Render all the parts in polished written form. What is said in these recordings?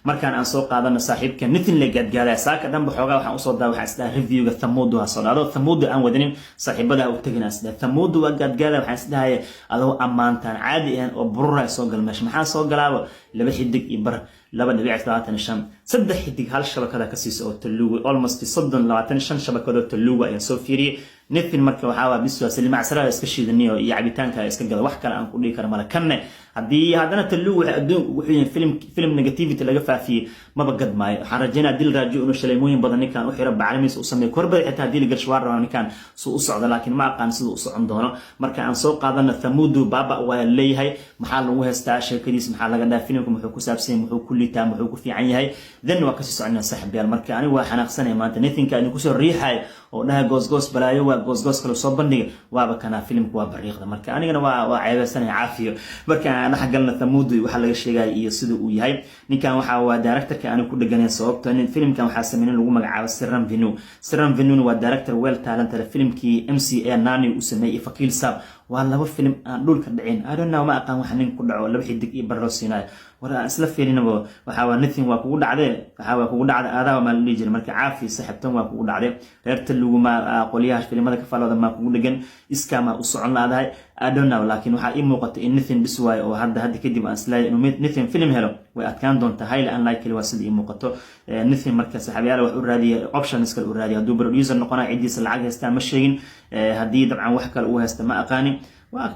Markaan aan soo qaadano saaxiibka Nithin le gaadgaadaya saaka dhanba xoogaa waxaan usoo daa, waxaan isdhaha reviewga Thammudu ha soo dhacdo. Thammudu aan wadanin, saaxiibada u tegin, aan isdhaha Thammudu waa gaadgaadaya. Waxaan isdhahaya adoo ammaantaan caadi ahan oo bururaya soo gal meesha. Maxaa soo galaaba? Laba xidig iyo bar, 2.75, saddex xidig hal shabakada ka siisa oo Telugu. Almost 30, 25 shabakadoo Telugu ayaan soo fiiriyey. Nithin marka waxaa waa bis waa salimacsara iska shiidaniyo iyo cabitaanka iska gada. Wax kale aan ku dhihi kara male. Kanne haddii haddana Telugu waxay adduunka ugu xuyeen film negativity laga faafiyey maba gad maayo. Waxaan rajeynaya Dil Raju inuu shaleemooyin badan ninkan u xiro, bacrimiisa u sameeyo korbada. Xitaa haddii la garsho waa rabaa ninkan suu u socdo, laakiin ma aqaan siduu u socon doono. Marka aan soo qaadana Thammudu, baaba waa leeyahay. Maxaa lagu haystaa sheekadiis? Maxaa laga dhaha? Filimka muxuu ku saabsan yahay? Muxuu ku liitaa? Muxuu ku fiican yahay? Then waa kasii soconaa, saaxiibayaal. Marka anigu waa xanaaqsanaya maanta Nithinka idin kusoo riixay oo dhaha goosgoos balaayo, waa goosgoos kale soo bandhiga, waaba kanaa filimku waa bariiqda. Marka anigana waa ceebeysanaya caafiyo. Marka aan dhex galna Thammudu, waxa laga sheegaya iyo sida uu yahay. Ninkan waxa waa directorka aanu ku dheganayn, sababto filimkan waxaa sameeyay lagu magacaabo Sriram Venu. Sriram Venu waa director well talented. Filimkii MCA Nani uu sameeyey, Vakeel Saab, waa laba filim aan dhulka dhicin. I don't know, ma aqaan waxa nin ku dhaco laba xidig iyo bar loo siinayo. War aan isla fiirinaba. Waxa waa Nithin waa kugu dhacdee, waxa waa kugu dhacday aadaaba maa la dhihi jiray. Marka caafi saaxiibtan waa kugu dhacday. Reer Telugu ma qolyaha filimada ka falooda maa kugu dhegan iskaa maa u socon laadahay? I don't know, laakiin waxaa ii muuqata in Nithin bis waayo oo hadda kadib aan isleeyahay inuu Nithin film helo way adkaan doontaa, highly unlikely waa sida ii muuqato Nithin. Marka saaxiibayaal, wax u raadiya, options kale u raadiya. Hadduu producer noqonaya, ciddiisa lacag haystaa ma sheegin. Haddii dabcan wax kale uu haysta ma aqaani. Wax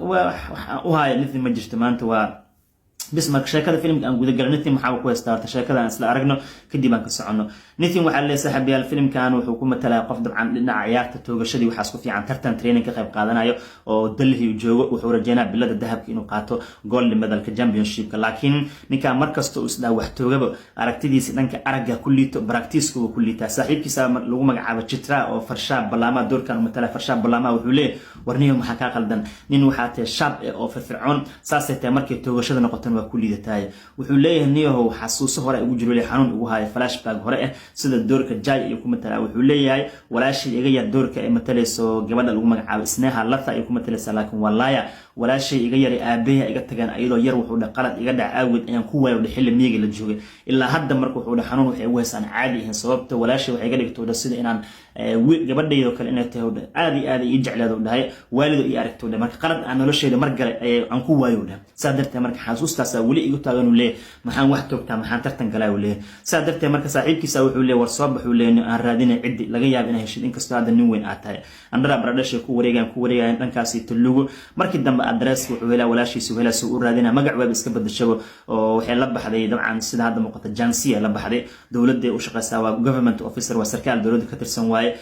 u haya Nithin ma jirto maanta, waa bis. Marka sheekada filimka aan guda galay, Nithin maxaa ku haystaa horta? Sheekada aan isla aragno, kadib aan ka soconno. Nithin waxaa leeyahay, saaxiibayaal, filimkan wuxuu ku matalaya qof dabcan dhinaca ciyaarta toogashadii waxaas ku fiican, tartan training ka qayb qaadanayo oo Delhi uu joogo. Wuxuu rajeynaya bilada dahabka inuu qaato, gold medalka championshipka, laakiin ninkan markasta uu isdhaa wax toogaba, aragtidiisa dhanka aragga ku liito, practice uu ku liitaa. Saaxiibkiisa lagu magacaabo Chitra oo Varsha Bollamma doorkan uu matalaya, Varsha Bollamma wuxuu leeyahay: "Warniyo, maxaa kaa qaldan? Nin waxaa tahay sharp oo firfircoon, saasay tahay markay toogashada noqotan waa ku liidataay." Wuxuu leeyahay: "Niyahow, xasuuso hore ugu jiro, xanuun igu haya, flashback hore ah." Sida doorka Jai iyo ku matalaa, wuxuu leeyahay: "Walaashay iga yar," doorka ay matalayso gabadha lagu magacaabo Sneha Latha ay ku matalaysaa, laakiin waa Laya. "Walaashay iga yaray aabahay iga tageen ayadoo yar." Wuxuu dhe: "Qalad iga dhac aawgeed ayaan ku waayo xilli miyiga la joogay. Ilaa hadda marka," wuxuu dhe, "xanuun waxay ugu haysaan caadi ahayn, sababta walaashay waxay iga dhigto dhe sida inaan gabadhaydo kale inay tahay dhe, aad iyo aad ii jecleed," dhahay, "waalido ii aragto dhe. Marka qalad aan noloshayda mar galay ayay aan ku waayo," dheh. "Saa darteed marka xasuustaasaa weli igu taagan," uu leeyahay. "Maxaan wax toogtaa? Maxaan tartan galaa?" uu leeyahay. Saa darteed marka saaxiibkiisa wuxuu leeyahay: "War soo bax," uu leeyahay, "aan raadinay ciddi laga yaabo inay heshid, inkastoo hadda nin weyn aad tahay." Andhra Pradesh ku wareegayaan, ku wareegayaan dhankaasi Telugu. Markii dambe adresska wuxuu helaa, walaashiisa helaa, soo u raadinaa. Magac waaba iska bedeshabo oo waxay la baxday, dabcan sida hadda muuqata, Jansiya la baxday. Dowladda u shaqeysaa, waa government officer, waa sarkaal dowladda ka tirsan waaye.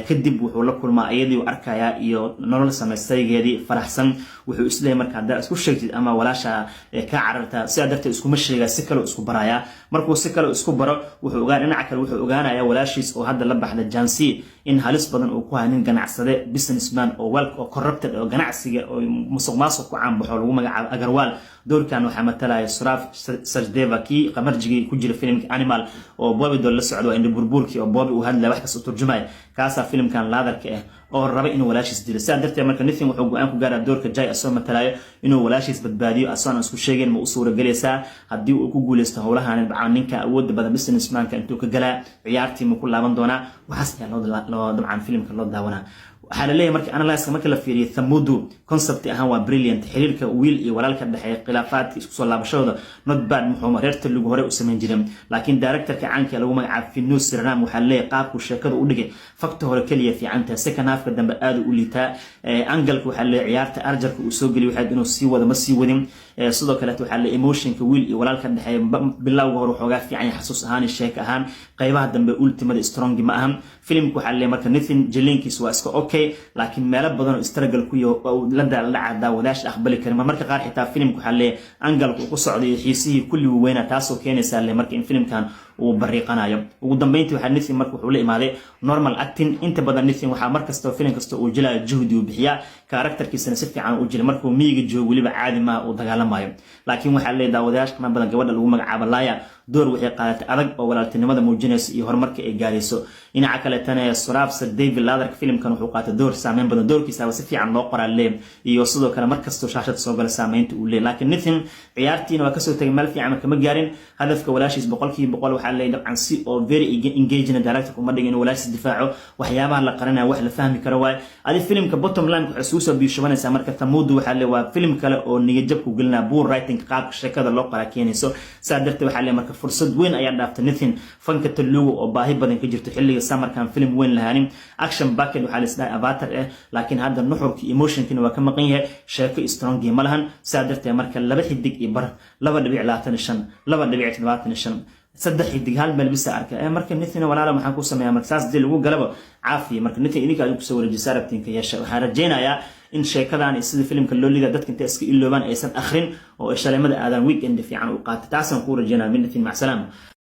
Kadib wuxuu la kulmaa iyadii, uu arkayaa iyo nolol samaystaygeedii faraxsan. Wuxuu isleeyahay marka haddaa isku sheegtid ama walaasha ka carartaa. Sidaa darteed iskuma sheegaa, si kale isku barayaa. Markuu si kale isku baro, wuxuu ogaan dhinaca kale, wuxuu ogaanayaa walaashiis oo hadda la baxda Jansi in halis badan uu ku hayo nin ganacsade, businessman oo well oo corrupted oo ganacsiga oo musuq maasuq ku caanbaxo, lagu magacaabo Agarwal. Doorkan waxaa matalaya Saurabh Sachdeva, kii qamarjigii ku jira filimka Animal oo Bobby Deol la socdo, indha burbuurkii oo Bobby uu hadlaya, wax kasta u turjumaya. Kaasaa filimkan laadarka ah oo raba inuu walaashiis dilo. Sidaa darteed marka Nithin wuxuu go-aan ku gaaraa, doorka Jai asoo matalayo, inuu walaashiis badbaadiyo asoon isku sheegeen. Ma u suuragelaysaa? Haddii uu ku guuleysto howlahan, dabcan ninka awoodda badan, businessmanka, intuu ka galaa ciyaartii, ma ku laaban doonaa? Waxaas ayaa loo dabcan filimka loo daawanaa. Waxaa laleeyahay marka analyska marka la fiiriyo, Thammudu concept ahaan waa brilliant. Xiriirka wiil iyo walaalka dhexeeya, khilaafaadka, isku soo laabashadooda, not bad. Muxuu reer Telugu hore u samayn jiray, laakiin directorka caanka lagu magacaabo Venu Sriram waxaa laleeyahay qaabku sheekada u dhigay fakta hore keliya fiicantahay, second halfka dambe aad u liitaa. Angalka waxaa laleeyahay ciyaarta arjarka uu soo geliyay waxaad inuu sii wado, ma sii wadin. Sidoo kaleeto waxaa laleeyahay emotionka wiil iyo walaalka dhexeeya bilowga hore waxoogaa fiican yahay, xasuus ahaan iyo sheeko ahaan. Qaybaha dambe ultimada strong ma ahan filimka. Waxaa laleeyahay marka Nithin jiliinkiis waa iska okay, laakiin meelo badan oo struggle ku yaho la dhaca daawadaasha aqbali karin. Marmarka qaar xitaa filimka waxaa leeyahay angalka uu ku socday iyo xiisihii kulli wuu weynaa, taasoo keenaysaa le marka in filimkan uu bariiqanayo. Ugu dambeyntii waxaa Nithin marka wuxuu la imaaday normal acting. Inta badan Nithin waxaa markasta filim kasta uu jilayo juhdi uu bixiyaa, characterkiisana si fiican u jilay. Markuu miyiga joogo weliba caadi maaha, uu dagaalamayo. Laakiin waxaa leeyahay daawadayaasha qiimo badan, gabadha lagu magacaabo Laya. Door waxay qaadatay adag oo walaaltinimada muujinayso iyo horumarka ay gaarayso. Dhinaca kaletana, Suraafsa David Ladarka filimkan wuxuu qaatay door saameyn badan. Doorkiisaaba si fiican loo qoraa lee iyo sidoo kale markastoo shaashada soo gala saameynta uu leey. Laakiin Nithin ciyaartiina waa kasoo tagay, meel fiican kama gaarin. Hadafka walaashiis 100% waxaa leeyahay dabcan si oo very engaging director kuma dhigin inuu walaashiis difaaco. Waxyaabaha la qaranaya wax la fahmi karo waay. Adi filimka bottom line waxay isugu soo biishubanaysaa marka, Thamudu waxaa leeyahay waa filim kale oo niyadjab ku gelinaya. Poor writing, qaabka sheekada loo qoraa keenayso. Saa darteed waxaa leeyahay marka fursad weyn ayaa dhaaftay Nithin. Fanka Telugu oo baahi badan ka jirto xilliga summerkan film weyn lahaanin, action packed waxaa la isdhahay Avatar eh, laakiin hadda nuxurka, emotionkina waa ka maqan yahay, sheeko strongi ma lahan. Saa darteed marka laba xidig iyo bar, 2.25, 2.75, saddex xidig, hal meel bisa arka ee. Marka Nithin, walaala, maxaan ku sameeyaa? Marka saas dii lagu galaba caafiya. Marka Nithin idinka adigu kusoo wareejisa rabtiin ka yeesha. Waxaan rajaynayaa in sheekadan iyo sida filimka loo liida dadka intay iska iloobaan, aysan akhrin oo ay shaleemada aadaan, weekend fiican u qaata. Taasaan kuu rajaynaya min Nithin. Macsalaama.